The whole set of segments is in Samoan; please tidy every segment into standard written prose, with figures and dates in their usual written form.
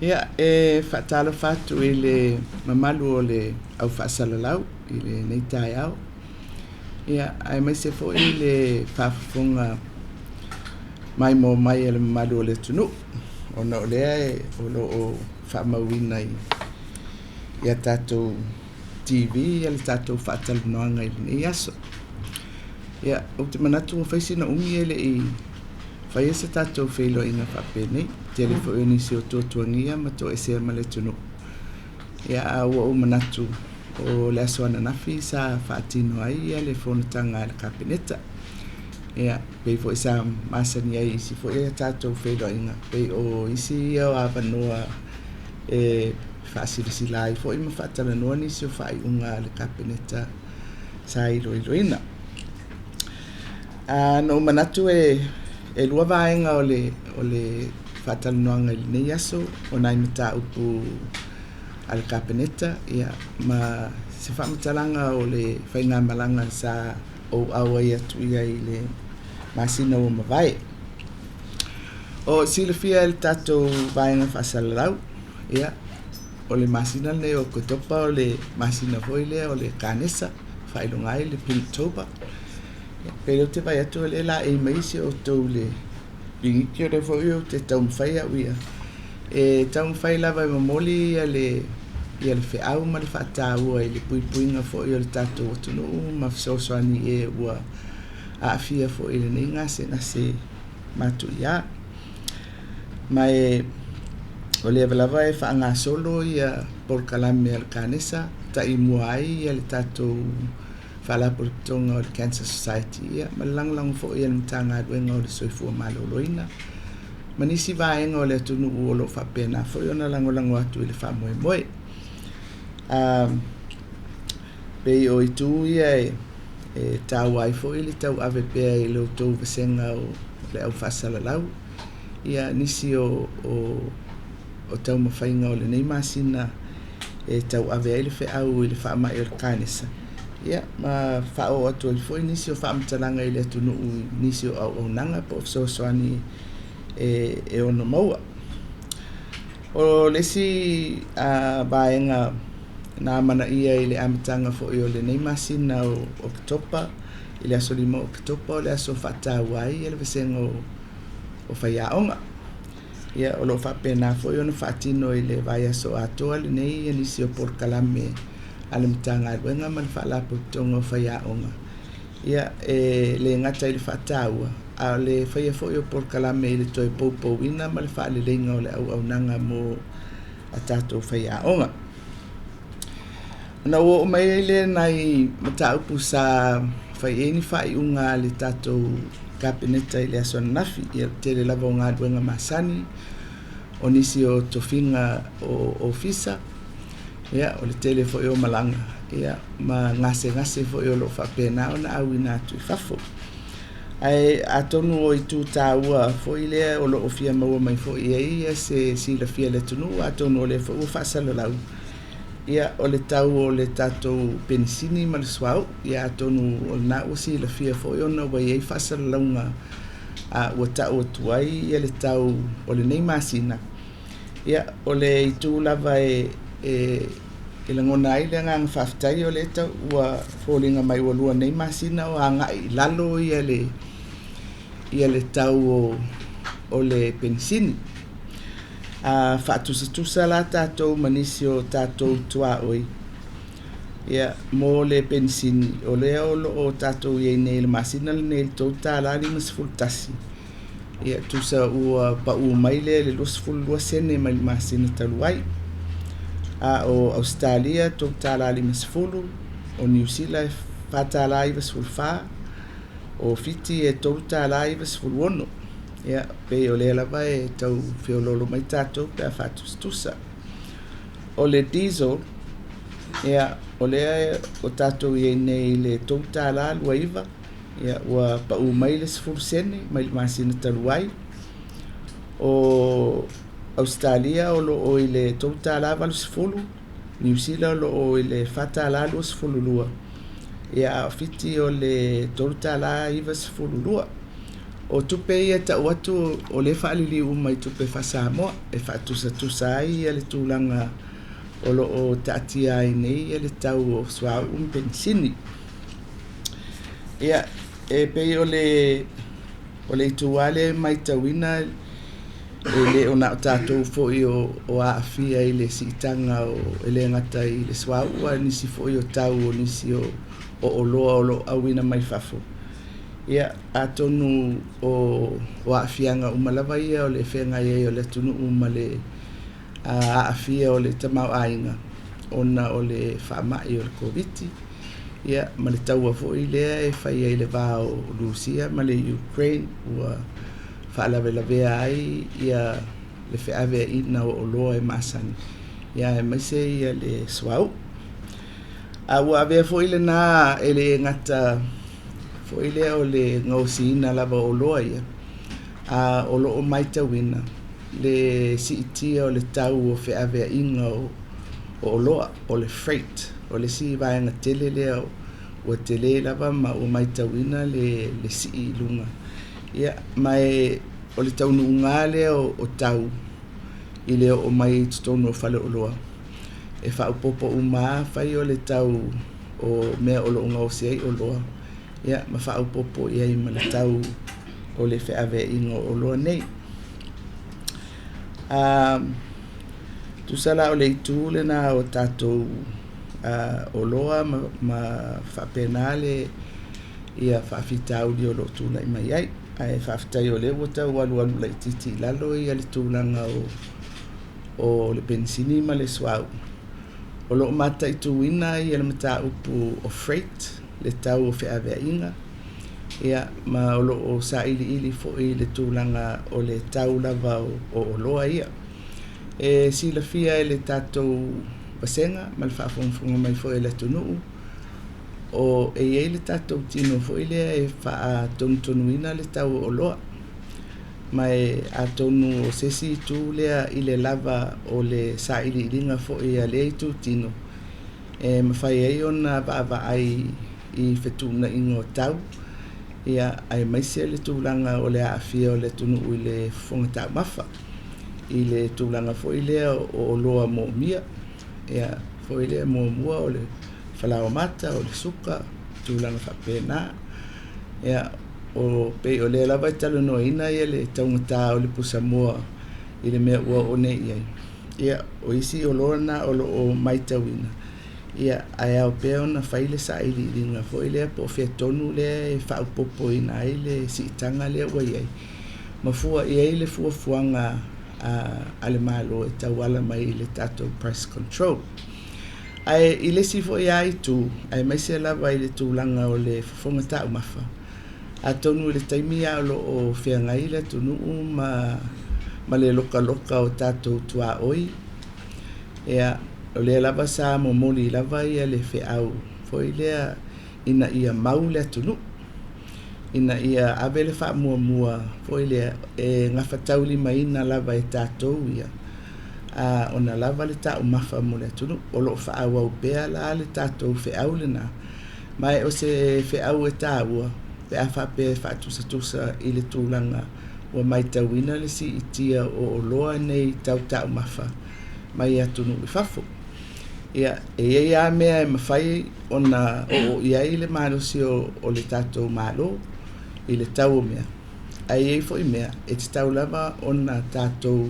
Ia, e faatalofa atu i le mamalu o le au faasalalau i lenei taeao. Ia, aemaise foi le faafofoga maimoa mai a le mamalu o le atunuu, ona o lea o lo o faamauina i a tatou TV le tatou faatalanoaga i lenei aso. Ia, ou te manatu ua fai sina umi e le i faia se tatou feiloaiga faapenei. Tele foi o nisi o tuatuagia ma toesea ma le atunuu. Ia, a ua ou manatu o le aso ananafi sa faatino ai le fonotaga a le Kapeneta. Ia, pei foi sa masani ai i isi foi a tatou feiloaiga, pei o isi ia o avanoa e faasilasila ai foi ma faatalanoa nisi o faaiuga a le Kapeneta sa iloiloina. Na ou manatu e lua vaega o le faatalanoaga i lenei aso, o nai mataupu a le Kapeneta, ia, ma se faamatalaga o le faigamalaga sa ou auai atu i ai i le masina ua mavae. O silafia e le tatou vaega faasalalau, ia, o le masina lenei o Oketopa o le masina foi lea o le kanesa, faailoga ai le Pinktober. Pe lea ou te vaai atu o lea e laei mai si outou i le pigiki, o lea foi ou te taumafai au ia, e taumafai lava e momoli le feau ma le faataua i le puipuiga foi o le tatou atunuu ma fesoasoani i e ua aafia foi i lenei gasegase matuia. Ma o lea lava e faagasolo ia polokalame a le kanesa, taimua ai le tatou Faalapotopotoga o le Cancer Society, ia, ma le lagolago foi a le Matagaluega o le Soifua Maloloina ma nisi vaega o le atunuu o lo o faapena foi ona lagolago atu i le faamoemoe. Pei o itu ia e taua ai foi le tauave pea i lo outou vasega o le au faasalalau, ia nisi o taumafaiga o lenei masina e tauave ai le feau i le faamai o le kanesa, ia, ma faaoo atu ai foi nisi o faamatalaga i le atunuu i nisi o auaunaga po o fesoasoani e ono maua. O le isi vaega na amanaia i le amataga foi o lenei masina o Oketopa, i le aso 5 o Oketopa, o le aso faataua ai le vasega o faiaoga. Ia, o lo o faapena foi ona faatino i le vaiaso atoa lenei nisi o polokalame a le Matagaluega ma le Faalapotopotoga o Faiaoga, ia, e le gata i le faataua, a o le faia foi o polokalame i le toe poupouina ma le faaleleiga o le auaunaga mo a tatou faiaoga. Ona ou oo mai ai lea i nai mataupu sa fai i ai ni faaiuga a le tatou Kapeneta i le aso ananafi. Ia, o le tele lava o galuega masani, o nisi o tofiga o ofisa, ia, o le tele foi o malaga, ia, ma gasegase foi o lo o faapena ona auina atu i fafo. Ae atonu o itu taua foi lea o lo o fia maua mai foi i ai se silafia e le atunuu, atonu o lea foi ua faasalalau, ia, o le tau o le tatou penisini ma le suauu. Ia, atonu o lena ua silafia foi ona ua i ai faasalalauga ua tau atu ai le tau o lenei masina. Ia, o le itu lava e lagona ai le agaga faafetai, o lea tau ua foliga mai ua lua nei masina o agai i lalo le tau o le penisini. A faatusatusa la tatou ma nisi o tatou tuaoi, ia, mo le penisini, o lea o lo o tatou i ai nei i le masina lenei i le $3.51, ia, tusa ua pau mai lea i le 22 sene mai le masina talu ai. A o Ausetalia e $3.50, o Niu Sila e $4.94, o Fiti e $3.96. Ia, pei o lea lava e tau feoloolo mai tatou pe a faatusatusa. O le diesel, ia, o lea o tatou i ai nei i le $3.29, ia, ua pau mai le 10 sene mai le masina talu ai. O Ausetalia o lo o i le $3.80, Niu Sila o lo o i le $4.22, ia, a o Fiti o le $3.92. O tupe ia e tau atu o lea e faaliliu uma i tupe faa-Samoa e faatusatusa ai le tulaga o lo o taatia ai nei le tau o suauu ma penisini. Ia, e pei o le itu lava lea e matauina e le o na o tatou foi o aafia i le siitaga o, e le gata i le suauu a o nisi foi o tau o nisi o oloa o lo o auina mai fafo. Ia, atonu o aafiaga uma lava ia o le feagai ai o le atunuu ma le aafia o le tamaoaiga ona o le faamai o le Koviti, ia, ma le taua foi lea e fai ai i le va o Rusia ma le Ukraine ua faalavelavea ai ia le feaveaiina o oloa e masani, ia aemaise ia le suauu. A ua avea foi lena e le gata foi lea o le gaosiina lava o oloa ia, a o lo o matauina le siitia o le tau o feaveaiga o oloa, o le freight, o le isi vaega tele lea ua tele lava ma ua matauina le sii i luga. Ia, ma o le taunuuga lea o tau i le oo mai i totonu o faleoloa, e faaopoopo uma lava fai o le tau o mea o lo o gaosi ai oloa, ia, ma faaopoopo i ai ma le tau o le feaveaiga o oloa nei. Tusa la o le itu lena o tatou oloa ma faapena le ia faafitauli o lo o tulai mai ai. Ae faafetai o lea ua tau alualu laitiiti i lalo ia le tulaga o le penisini ma le suauu. O lo o mataituina ia le mataupu o freight, le tau o feaveaiga, ia, ma o lo o sailiili foi le tulaga o le tau lava o oloa ia. E silafia e le tatou vasega ma le faafogafoga mai foi a le atunuu, o e i ai le tatou tino foi lea e faatonutonuina le tau o oloa. Ma e atonu o se isi itu lea i le lava o le sailiiliga foi a lea itutino e mafai ai ona vaavaai i fetuunaiga o tau, ia, aemaise le tulaga o le aafia o le atunuu i le fofoga taumafa, i le tulaga foi lea o oloa moomia, ia, foi lea muamua o le falaoamata, o le suka, tulaga faapena. Ia, o pei o lea lava e talanoaina ia le taugata o le pusamoa i le mea ua oo nei i ai. Ia, o isi oloa na o lo o matauina, ia, ae ao pea ona fai le sailiiliga foi lea po o fea tonu lea e faaopoopoina ai le siitaga lea ua i ai, ma fua i ai le fuafuaga a le Malo e tauala mai i le tatou price control. Ae i le isi foi lava itu, aemaise lava i le tulaga o le fofoga taumafa, atonu i le taimi a o lo o feagai le atunuu ma le lokaloka o tatou tuaoi, ia, o lea lava sa momoli lava ia le feau foi lea ina ia mau le atunuu, ina ia ave le faamuamua foi lea e gafataulimaina lava e tatou ia ona lava le taumafa mo le atunuu. O lo o faaauau pea la le tatou feau lena, ma o se feau e taua pe a faapea e faatusatusa i le tulaga ua matauina le siitia o oloa nei tau taumafa mai atunuu i fafo. Ia, e i ai lava mea e mafai ona oo i ai le malosi o le tatou Malo i le tau o mea, ae i ai foi mea e tatau lava ona tatou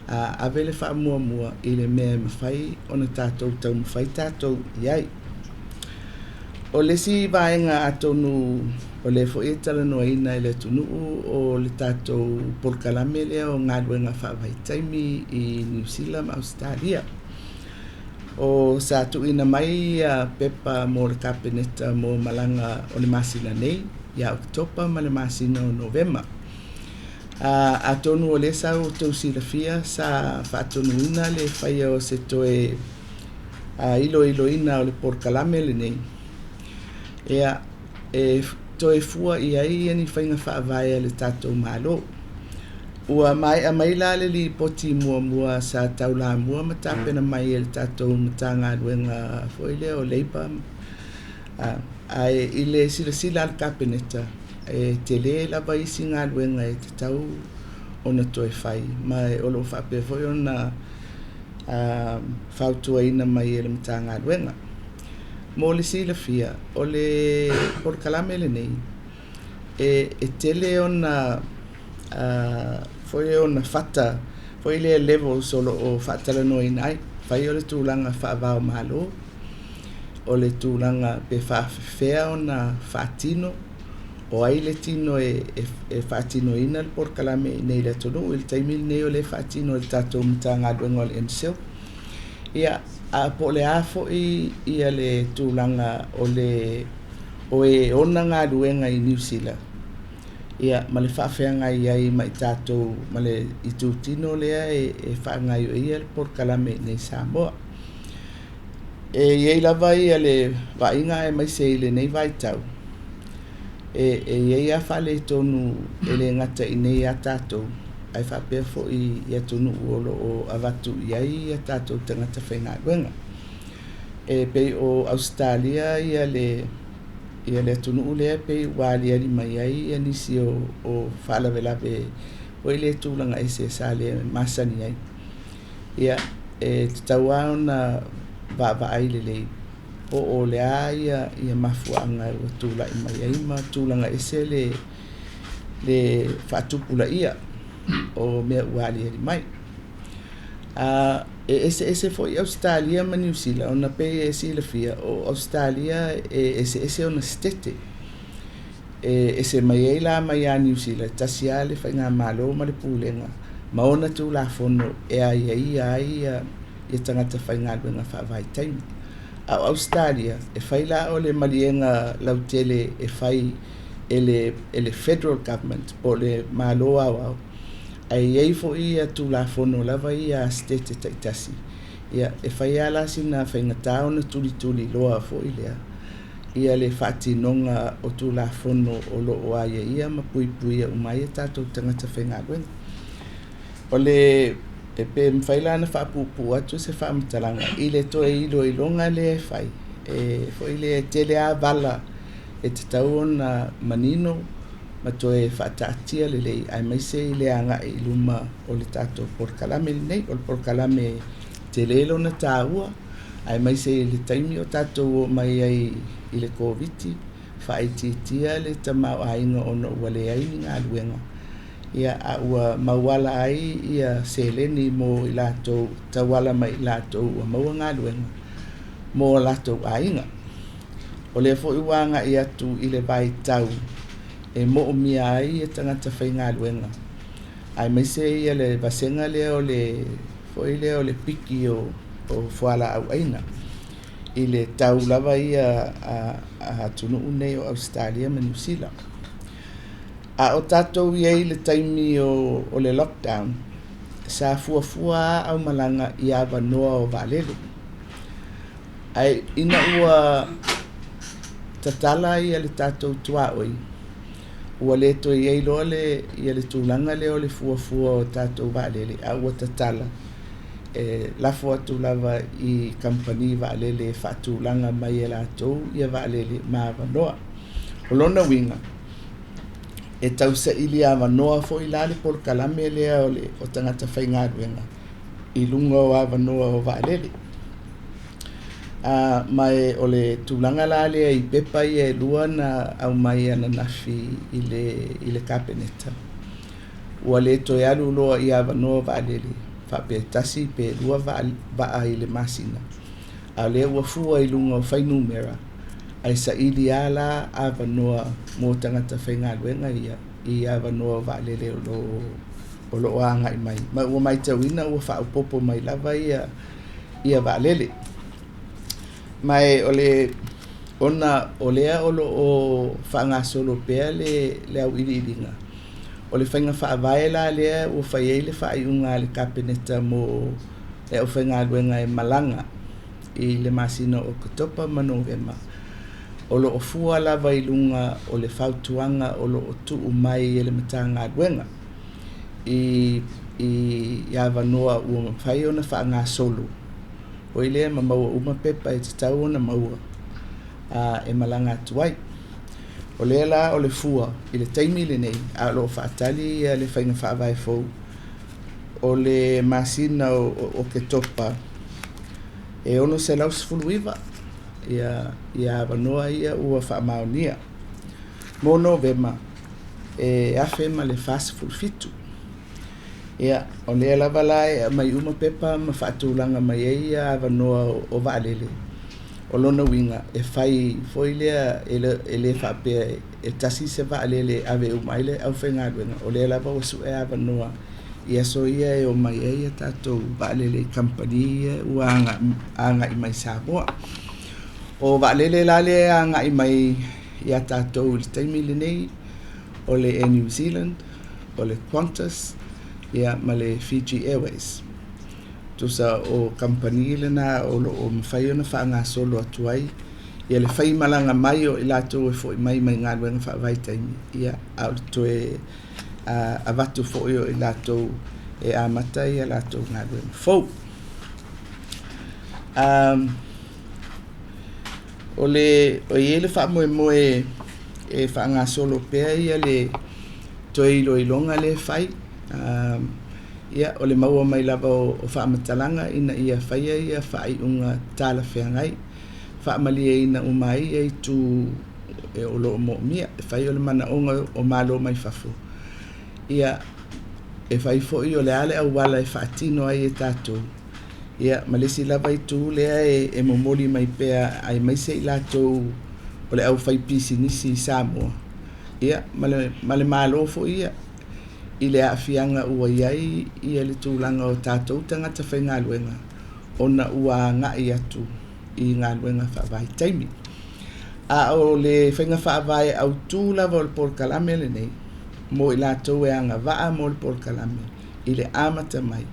ave le faamuamua i le mea e mafai ona tatou taumafai tatou i ai. O le isi vaega atonu o lea foi e talanoaina e le atunuu o le tatou polokalame lea o galuega faavaitaimi i Niu Sila ma Ausetalia. O sa tuuina mai ia pepa mo le Kapeneta mo malaga o le masina nei, ia Oketopa ma le masina o Novema. Atonu o lea sa outou silafia sa faatonuina le faia o se toe iloiloina o le polokalame lenei, ia, e toe fua i ai ni faiga faavae a le tatou Malo. Ua maea mai la le lipoti muamua sa taulamua ma tapena mai e le tatou Matagaluega foi lea o Leipa, ae i le silasila a le Kapeneta, E tele lava isi galuega e tatau ona toe fai ma o lo o faapea foi ona fautuaina mai e le Matagaluega. Mo le silafia, o le polokalame lenei e tele ona foi ona fata foi lea levels o lo o faatalanoaina ai. Fai o le tulaga faava o Malo, o le tulaga pe faapefea ona faatino, o ai le tino e faatinoina le polokalame i inei i le atunuu. I le taimi lenei o lea e faatino e le tatou Matagaluega o le MCIL. Ia, a po o le a foi le tulaga o le o e ona galuega i Niu Sila, ia ma le faafeagai ai ma i tatou ma le itutino lea e faagaoioia le polokalame i inei i Samoa. E i ai lava le vaaiga aemaise i lenei vaitau, e i ai lava faaletonu e le gata i inei ia tatou, ae faapea foi i atunuu o lo o avatu i ai a tatou tagata faigaluega. E pei o Ausetalia le atunuu lea pei ua aliali mai ai nisi o faalavelave foi lea tulaga ese sa le masani ai. Ia, e tatau lava ona vaavaai lelei po o le a ia mafuaaga ua tulai mai ai ma tulaga ese le faatupulaia o mea ua aliali mai. E eseese foi Ausetalia ma Niu Sila ona pei e silafia o Ausetalia e eseese ona setete. E ese mai ai la mai ia Niu Sila, e tasi lava le faigamalo ma le pulega ma ona Tulafono e aiaia ai ia tagata faigaluega faavaitaimi. A o Ausetalia, e fai la o le maliega lautele e fai e le Federal Government po o le Malo Aoao, ae i ai foi ia Tulafono lava ia a setete taitasi. Ia, e fai lava la sina faigata ona tulituliloa foi lea ia le faatinoga o Tulafono o lo o aiaia ma puipuia uma ai tatou tagata faigaluega. O le e pe mafai la ona faapuupuu atu se faamatalaga i le toe iloiloga lea e fai, e foi lea e tele lava vala e tatau ona manino ma toe faataatia lelei aemaise i le agai i luma o le tatou polokalame lenei. O le polokalame tele lona taua aemaise i le taimi o tatou omai ai i le Koviti, faaitiitia le tamaoaiga ona ua leai ni galuega, ia a ua mauala ai ia seleni mo i latou, tauala mai i latou ua maua galuega mo latou aiga. O lea foi ua agai atu i le vaitau e moomia ai tagata faigaluega aemaise ia le vasega lea o le foi lea o le piki o fualaau aina i le tau lava ia a atunuu nei o Ausetalia ma Niu Sila. A o tatou i ai i le taimi o le lockdown, sa fuafua lava aumalaga i avanoa o vaalele. Ae ina ua tatala ia le tatou tuaoi, ua le toe i ai loa le tulaga lea o le fuafua o tatou vaalele, a ua tatala e lafo atu lava i kamupani vaalele e faatulaga mai e latou ia vaalele ma avanoa. O lona uiga, e tausaili avanoa foi la le polokalame lea o tagata faigaluega i luga o avanoa o vaalele. Ma o le tulaga la lea i pepa ia e lua na aumai ananafi i le Kapeneta, ua le toe alu loa i avanoa vaalele faapea tasi pe lua vaa i le masina, a o lea ua fua i luga o fuainumera ae saili lava la avanoa mo tagata faigaluega ia i avanoa o vaalele o lo o agai mai. Ma ua matauina ua faaopoopo mai lava ia vaalele. Ma o le ona o lea o lo o faagasolo pea le auiliiliga, o le faiga faavae la lea ua fai ai le faaiuga a le Kapeneta mo le aufaigaluega e malaga i le masina o Oketopa ma Novema, o lo o fua lava i luga o le fautuaga o lo o tuu mai e le Matagaluega i avanoa ua mafai ona faagasolo, foi lea ma maua uma pepa e tatau ona maua e malaga atu ai. O lea la o le fua i le taimi lenei a o lo o faatali le faiga faavae fou o le masina o Oketopa e 619 ia avanoa ia ua faamaonia. Mo Novema e 1047. Ia, o lea lava la e aumai uma pepa ma faatulaga mai ai ia avanoa o vaalele. O lona uiga e fai foi lea e le faapea e tasi se vaalele e ave uma ai le aufaigaluega, o lea lava ua sue avanoa i aso ia e omai ai a tatou vaalele i kamupani ia ua agai mai i Samoa. O vaalele la lea e agai mai ia tatou i le taimi lenei, o le Air New Zealand, o le Qantas, ia ma le Fiji Airways. Tusa o kamupani lena o lo o mafai ona faagasolo atu ai ia le faimalaga mai o i latou e foi mai mai galuega faavaitaimi, ia a o le toe avatu foi o i latou e amata ia latou galuega fou. O le o i ai le faamoemoe e faagasolo pea ia le toe iloiloga lea e fai, ia o le maua mai lava o faamatalaga ina ia faia ia faaiuga talafeagai, faamalieina uma ai ia itu o lo o moomia. E fai o le manaoga o Malo mai fafo, ia e fai foi o le a le auala e faatino ai e tatou, ia ma le isi lava itu lea e momoli mai pea aemaise i latou o le aufaipisinisi i Samoa, ia ma le Malo foi ia i le aafiaga ua i ai ia le tulaga o tatou tagata faigaluega ona ua agai atu i galuega faavaitaimi. A o le faiga faavae autu lava o le polokalame lenei mo i latou e agavaa mo le polokalame i le amata mai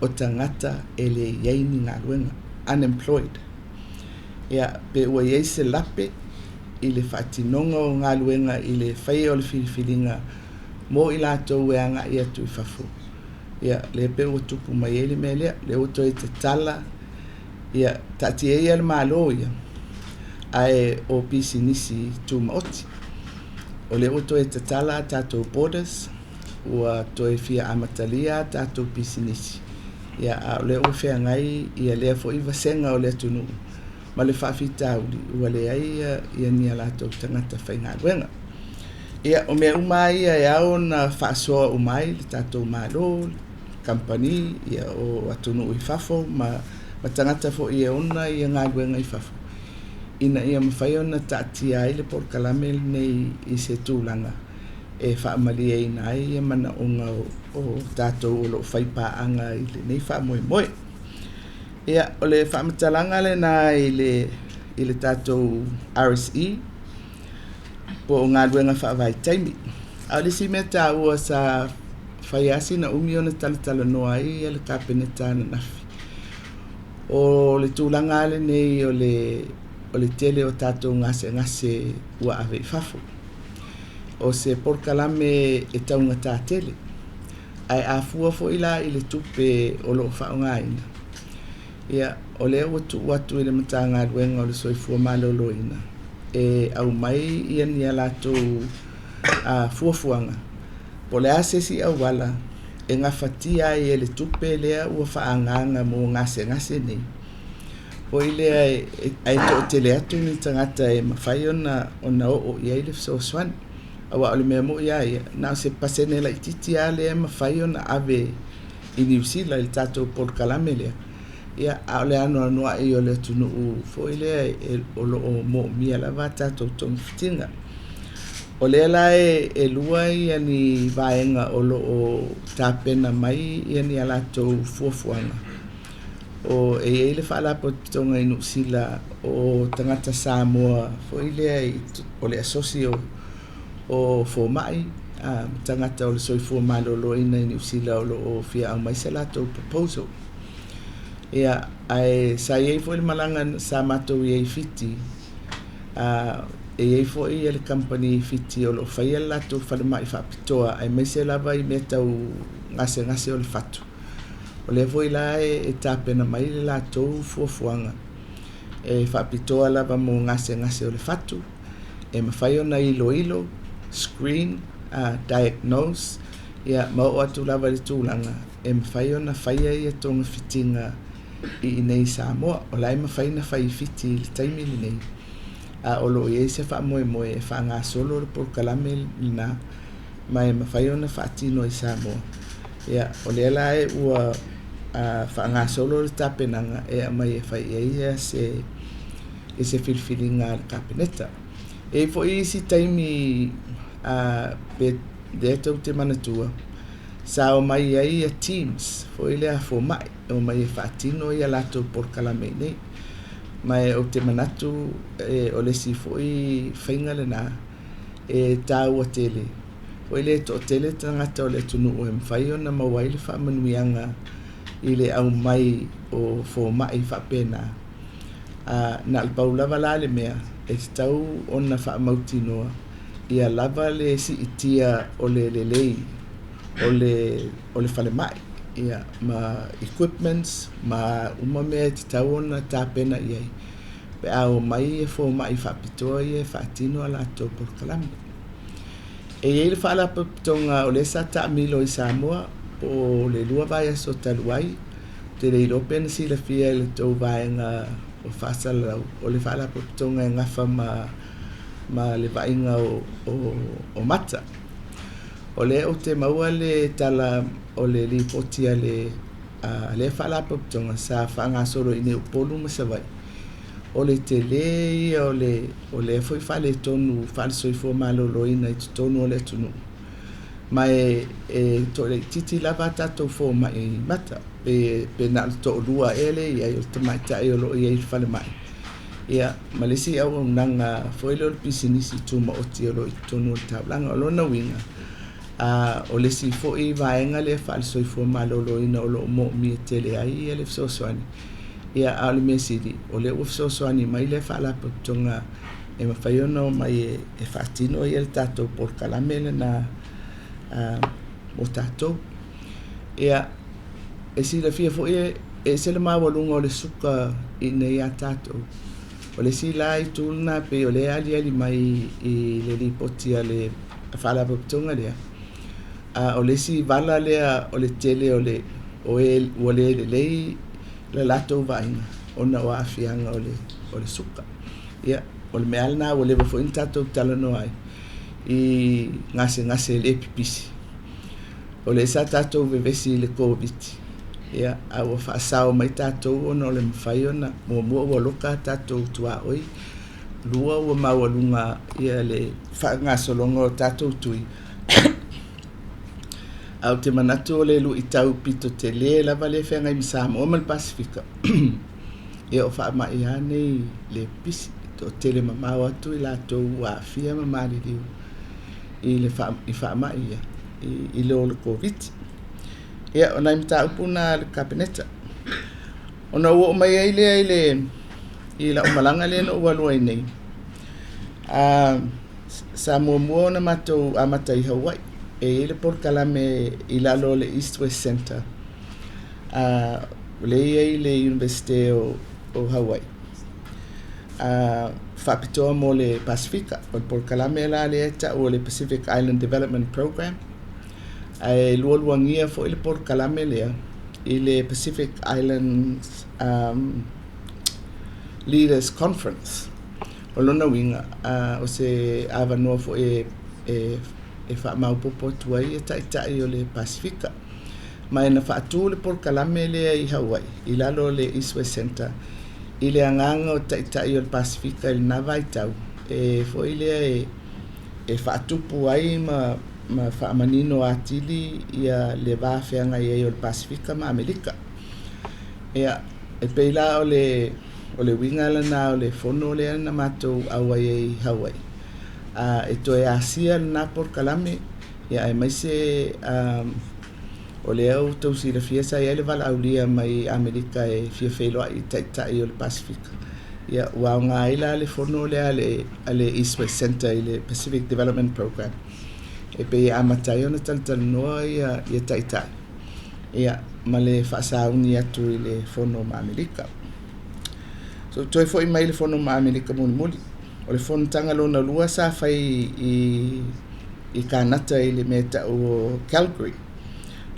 o tagata e le i ai ni galuega, unemployed. Ia, pe ua i ai se lape i le faatinoga o galuega i le faia o le filifiliga mo i latou e agai atu i fafo, ia lea pei ua tupu mai ai le mea lea, lea ua toe tatala, ia taatia ia le Malo ia, ae o pisinisi tumaoti. O lea ua toe tatala a tatou borders, ua toe fia amatalia a tatou pisinisi, ia a o lea ua feagai ia lea foi vasega o le atunuu ma le faafitauli ua leai ia ni a latou tagata faigaluega. Ia, o mea uma lava ia e ao ona faasoa uma ai le tatou Malo, kamupani, ia o atunuu i fafo ma tagata foi e ona ia galuega i fafo, ina ia mafai ona taatia ai le polokalame lenei i se tulaga e faamalieina ai ia manaoga o tatou o lo o faipaaga i lenei faamoemoe. Ia, o le faamatalaga lena i le tatou RSE po o galuega faavaitaimi. A o le isi mea taua sa fai lava sina umi ona talatalanoa ai le Kapeneta ananafi, o le tulaga lava lenei o le tele o tatou gasegase ua ave i fafo. O se polokalame e taugata tele, ae a fua foi la i le tupe o lo o faaaogaina, ia o lea ua tuu atu i le Matagaluega o le Soifua Maloloina e aumai ia ni a latou fuafuaga po o le a se isi auala e gafatia ai e le tupe lea ua faaagaaga mo gasegase nei, foi lea ae toatele atu ni tagata e mafai ona oo i ai le fesoasoani. Aua o le mea moni lava ia, na o se pasene laitiiti lava lea e mafai ona ave i Niu Sila i le tatou polokalame lea, ia, a o le anoanoai o le atunuu foi lea o lo o moomia lava a tatou togafitiga. O lea la e lua ia ni vaega o lo o tapena mai ia ni a latou fuafuaga. O e i ai le Faalapotopotoga i Niu Sila o tagata Samoa foi lea o le asosi o fomai tagata o le soifua maloloina i Niu Sila o lo o fia aumai se latou proposal. Ia, ae sa i ai foi le malaga sa matou i ai i Fiti, e i ai foi le kamupani i Fiti o lo o faia le latou falemai faapitoa aemaise lava i mea tau gasegase o le fatu. O lea foi la e tapena mai le latou fuafuaga e faapitoa lava mo gasegase o le fatu. e mafai ona iloilo, screen, diagnose, ia ma oo atu lava i le tulaga e mafai ona faia ia togafitiga i inei i Samoa. O la e mafai ona fai i Fiti i le taimi lenei, a o lo o i ai se faamoemoe e faagasolo le polokalame lena ma e mafai ona faatino i Samoa. Ia, o lea la ua faagasolo le tapenaga e aumai e fai i ai se i se filifiliga a le Kapeneta. E i ai foi isi taimi pe lea tou te manatua, sa omai ai ia teams foi lea a fomai, e omai e faatino ia latou polokalame i inei. Ma ou te manatu o le isi foi faiga lena e taua tele, foi lea e toatele tagata o le atunuu e mafai ona maua ai le faamanuiaga i le aumai o fomai faapena. Na o le pau lava la le mea e tatau ona faamautinoa ia lava le siitia o le lelei o le falemai, ia, ma equipments ma uma mea e tatau ona tapena i ai pe a omai fomai faapitoa ia e faatino a latou polokalame. E i ai le faalapotopotoga o lea sa taamilo i Samoa po o le 2 vaiaso talu ai, ou te le iloa pe na silafia e le tou vaega o faasalalau, o le faalapotopotoga e gafa ma le vaaiga o mata. O lea ou te maua le tala o le lipoti a lea faalapotopotoga sa faagasolo i inei i Upolu ma Savaii, o le tele ia o lea foi faaletonu faale-soifua maloloina i totonu o le atunuu, ma e toalaitiiti lava a tatou fomai mata, pe na o le toalua ea lea e i ai, o le tamaitai o lo o i ai i le falemai, ia, ma le isi auaunaga foi lea o le pisinisi tumaoti o lo o i totonu o le taulaga. O lona uiga, o le isi foi vaega lea faale-soifua maloloina o lo o moomia tele ai le fesoasoani, ia, a o le mea sili, o lea ua fesoasoani mai le faalapotopotoga e mafai ona omai e faatino ia le tatou polokalame lena mo tatou. Ia, e silafia foi e ese le maualuga o le suka i inei ia tatou. O le isi la itu lena pei o lea e aliali mai i le lipoti a le faalapotopotoga lea, o le isi vala lea o le tele o le o e ua le lelei le latou vaaiga ona o aafiaga o le suka. Ia, o le mea lena ua leva foi ona tatou talanoa ai i gasegase le pipisi. O lea sa tatou vevesi i le Koviti, ia, a ua faasao mai tatou ona o le mafai ona muamua ua loka a tatou tuaoi, lua ua maualuga ia le faagasologa o tatou tui. Ae ou te manatu o le luitau pito tele lava lea e feagai ma Samoa ma le Pasefika, ia o faamai lava nei le pipisi. E toatele mamao atu i latou ua aafia ma maliliu i faamai ia i lo le Koviti. Ia, o nai mataupu na a le Kapeneta. Ona ou oo mai ai lea i lau malaga lea na ou alu ai nei, sa muamua ona matou amata i Hawaii. E i ai le polokalame i lalo o le East West Center, o lea e i ai le Iunivesite o Hawaii, faapitoa mo le Pasefika. O le polokalame la lea e tau o le Pacific Island Development Program, ae lualuagia foi le polokalame lea i le Pacific Islands Leaders Conference. O lona uiga, o se avanoa foi e faamaopoopo atu ai taitai o le Pasefika. Ma e na faatu le polokalame lea i Hawaii, i lalo o le East West Center, i le agaga o taitai o le Pasefika i lena vaitau, e foi lea e faatupu ai ma faamanino atili ia le va feagai ai o le Pasefika ma Amerika. Ia, e pei la o le uiga lena o le fono lea na matou auai ai i Hawaii, e toe asia lena polokalame, ia aemaise o lea ua outou silafia sa i ai le valaaulia mai Amerika e fia feiloai i taitai o le Pasefika. Ia, ua aoga ai la le fono lea a le East West Center i le Pacific Development Program, e pei e amata ai ona talatalanoa ia taitai, ia, ma le faasauni atu i le fono ma Amerika. So, toe foi mai le fono ma Amerika mulimuli. O le fonotaga lona lua sa fai i Kanata i le mea e tau o Calgary.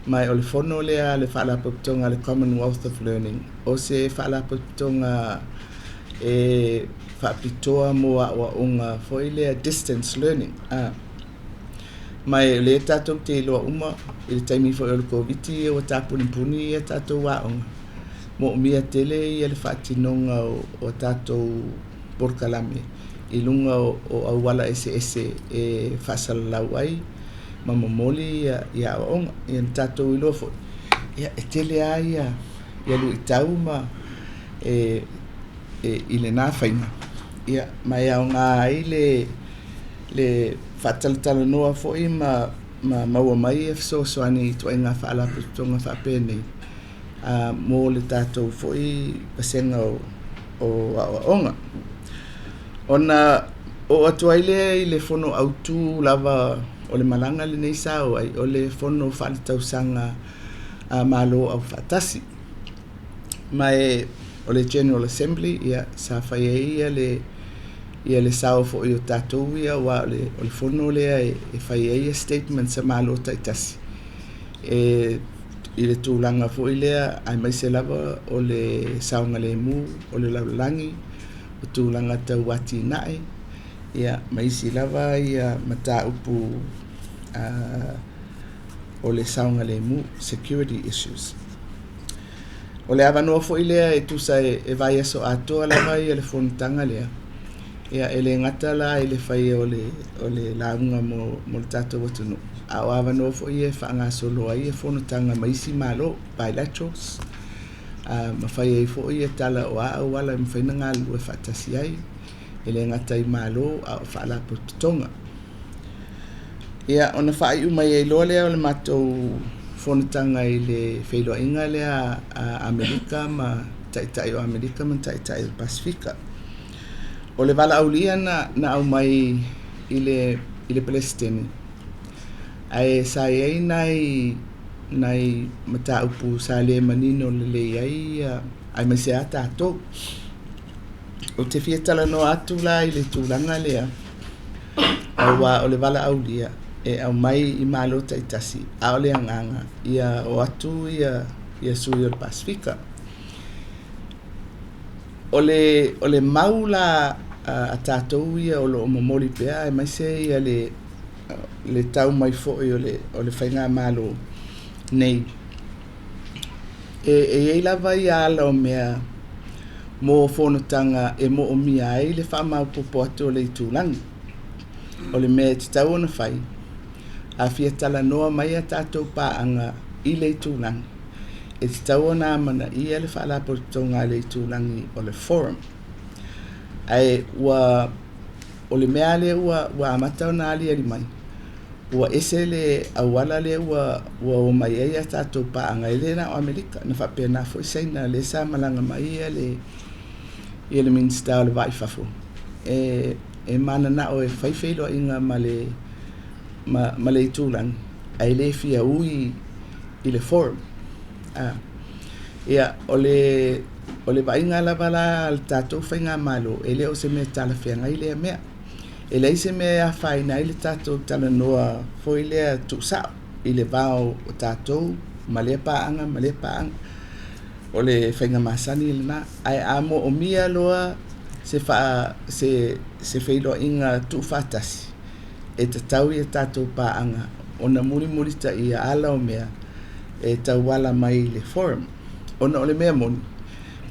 Ma o le fono lea a le Faalapotopotoga a le Commonwealth of Learning, o se faalapotopotoga e faapitoa mo aoaoga foi lea distance learning. Ma o lea tatou te iloa uma i le taimi foi o le Koviti ua tapunipuni ia tatou aoga, moomia tele ia le faatinoga o tatou polokalame i luga o auala eseese e faasalalau ai ma momoli ia aoaoga. Ia na tatou iloa foi, ia e tele lava ia luitau ma e i lena faiga, ia ma e aoga ai le faatalatalanoa foi ma maua mai ia fesoasoani i ituaiga faalapotopotoga faapenei mo le tatou foi vasega o aoaoga. Ona oo atu ai lea i le fono autu lava o le malaga lenei sa o ai, o le fono faaletausaga a Malo Aufaatasi. Ma o le General Assembly, ia, sa fai ai le sao foi o tatou ia, aua o le fono lea e fai ai statements a Malo taitasi i le tulaga foi lea, aemaise lava o le saogalemu o le lalolagi, o tulaga tau atinae, ia, ma isi lava ia mataupu o le saogalemu, security issues. O le avanoa foi lea e tusa e vaiaso atoa lava ia le fonotaga lea, ia e le gata la i le faia o le lauga mo le tatou atunuu, a o avanoa foi ia e faagasolo ai fonotaga ma isi Malo, bilaterals, ma fai ai foi ia tala o a auala e mafai ona galulue faatasi ai, e le gata i Malo a o faalapotopotoga. Ia, ona faaiu mai ai loa lea o le matou fonotaga i le feiloaiga lea a Amerika ma Taitai o Amerika ma Taitai o le Pasefika. O le valaaulia na aumai i le Peresetene, ae sa i ai nai mataupu sa le manino lelei ai aemaise lava tatou. Ou te fia talanoa atu la i le tulaga lea, aua o le valaaulia e aumai i Malo taitasi, a o le agaga ia o atu ia sui o le Pasefika. O le mau la a tatou ia o lo o momoli pea, aemaise ia le tau mai foi o le faigamalo nei, e i ai lava ia ala o mea mo fonotaga e moomia ai le faamaopoopo atu o le itulagi. O le mea e tatau ona fai, a fia talanoa mai a tatou paaga i le itulagi, e tatau ona amanaia le faalapotopotoga a le itulagi o le forum. Ae ua o le mea lea ua amata ona aliali mai, ua ese le auala lea ua omai ai a tatou paaga, e le na o Amerika, na faapena foi Saina lea sa malaga mai ia le Minisita o le Va i Fafo, e mananao e fai feiloaiga ma le itulagi, ae le fia ui i le forum. Ia, o le vaaiga lava la a le tatou faigamalo, e le o se mea talafeagai lea mea. E leai se mea e afaina ai le tatou talanoa foi lea tuusao i le va o tatou ma lea paaga ma lea paaga. O le faiga masani lena. Ae a moomia loa se feiloaiga tuufaatasi, e tatau ia tatou paaga ona mulimulitaia ala o mea e tauala mai i le forum. Ona o le mea moni,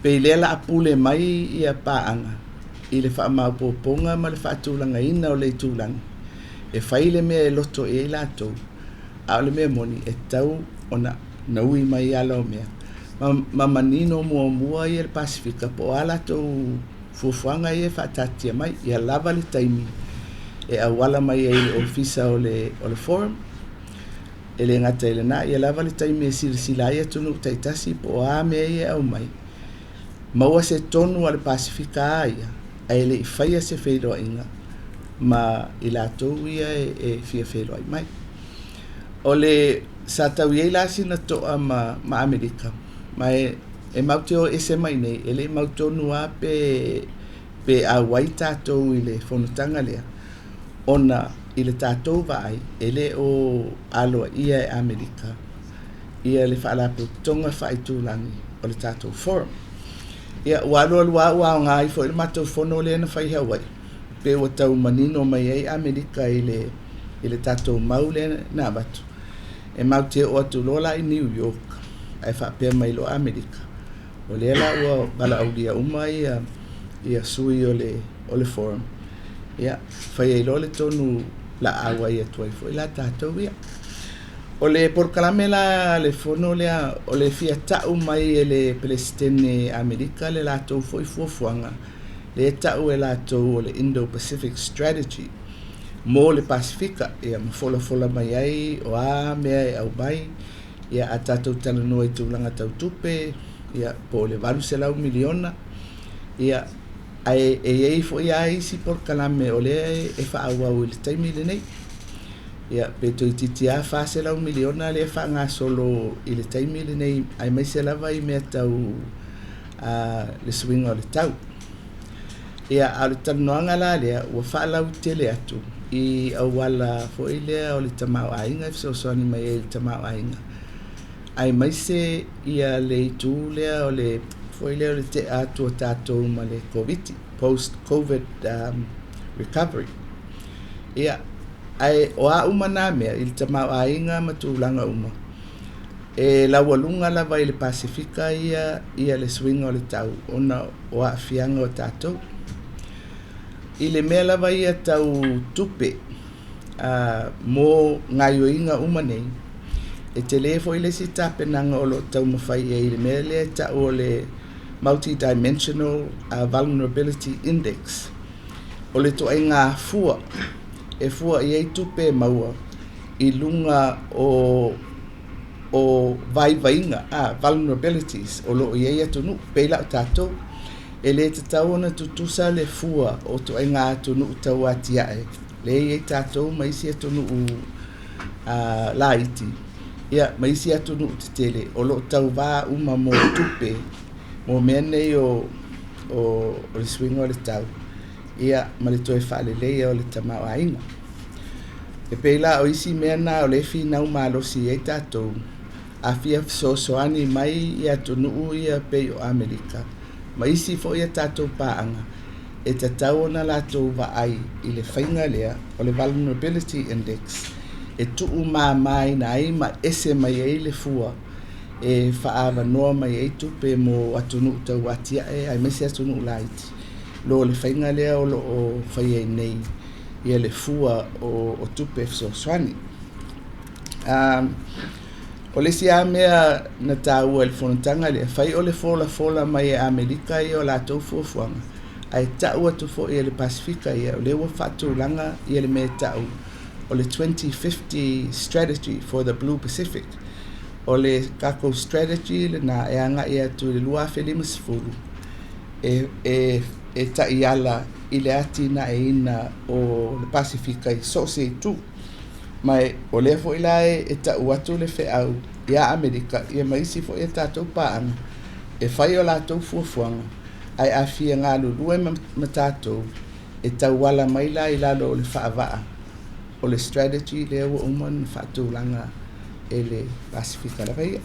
pei lea o le a pule mai ia paaga i le faamaopoopoga ma le faatulagaina o le itulagi, e fai le mea e loto i ai latou, a o le mea moni, e tatau ona ui mai ala o mea ma manino muamua ia le Pasefika po o a latou fuafuaga ia e faataatia mai. Ia lava le taimi e auala mai ai i le ofisa o le forum, e le gata i lena, ia lava le taimi e silasila ai atunuu taitasi po o a mea ia e aumai, maua se tonu a le Pasefika a ia, ae le i faia se feiloaiga ma i latou ia e fia feiloai mai. O le sa tau i ai la sina toa ma Amerika, ma e matou te o ese mai nei, e le i mautonu lava pe pe auai tatou i le fonotaga lea, ona i le tatou vaai e le o aloaia e Amerika ia le Faalapotopotoga Faaitulagi o le tatou Forum. Ia, ua alu alu lava ua aoga ai foi le matou fono lea na fai i Hawaii, pe ua tau manino mai ai Amerika i le tatou mau lea na avatu. E matou te oo atu loa la i New York ae faapea mai loa Amerika, o lea la ua valaaulia uma ia sui o le Forum, ia fai ai loa le tonu la auai atu ai foi la tatou ia. O le polokalame la a le fono lea, o le fia tau mai e le Peresetene Amerika le latou foi fuafuaga, lea e tau e latou o le Indo-Pacific Strategy mo le Pasefika, ia ma folafola mai ai o a mea e aumai, ia a tatou talanoa i tulaga tau tupe, ia po o le $800 miliona, ia ae e i ai foi lava isi polokalame o lea e faaauau i le taimi lenei. Ia pe toeitiiti lava $400 miliona lea e faagasolo i le taimi lenei, aemaise lava i mea tau le suiga o le tau. Ia, a o le talanoaga la lea ua faalautele atu i auala foi lea o le tamaoaiga e fesoasoani mai ai i le tamaoaiga, aemaise ia le itu lea o le foi lea o le tea atu o tatou ma le Koviti, post Covid recovery. Ia, ae o a uma nā mea i le tamaoaiga ma tulaga uma, e laualuga lava i le Pasefika ia le suiga o le tau ona o aafiaga o tatou. I le mea lava ia tau tupe mo gaoioiga uma nei, e tele foi le isi tapenaga o lo o taumafai i ai i le mea lea e tau o le Multidimensional Vulnerability Index. O le ituaiga fua e fua i ai tupe e maua i luga o vaivaiga, vulnerabilities o lo o i ai atunuu, pei la o tatou. E le tatau ona tutusa le fua o ituaiga atunuu tau atiae, lea e i ai tatou ma isi atunuu laiti, ia ma isi atunuu tetele o lo o tauvā uma mo tupe mo mea nei o le suiga o le tau, ia ma le toe faaleleia o le tamaoaiga. E pei la o isi mea na o lea e finau malosi i ai tatou, a fia fesoasoani mai i atunuu ia pei o Amerika ma isi foi a tatou paaga, e tatau ona latou vaai i le faiga lea o le Vulnerability Index e tuumamaina ai ma ese mai ai le fua e faaavanoa mai ai tupe mo atunuu tauatiae aemaise atunuu laiti, lo le faiga lea o lo o fai ai nei ia le fua o tupe fesoasoani. O le isi lava mea na taua i le fonotaga lea, fai o le folafola mai e Amerika ia o latou fuafuaga, ae tau atu foi e le Pasefika ia, o lea ua faatulaga ia le mea e tau o le 2050 Strategy for the Blue Pacific. O le tatou strategy lena e agai atu i le 2050 e taiala i le atinaeina o le Pasefika i so o se itu. Ma o lea foi la e tau atu le feau ia Amerika ia ma isi foi a tatou paaga e fai o latou fuafuaga, ae a fia galulue ma tatou e tauala mai la i lalo o le faavaa o le strategy lea ua uma ona faatulaga e le Pasefika lava ia.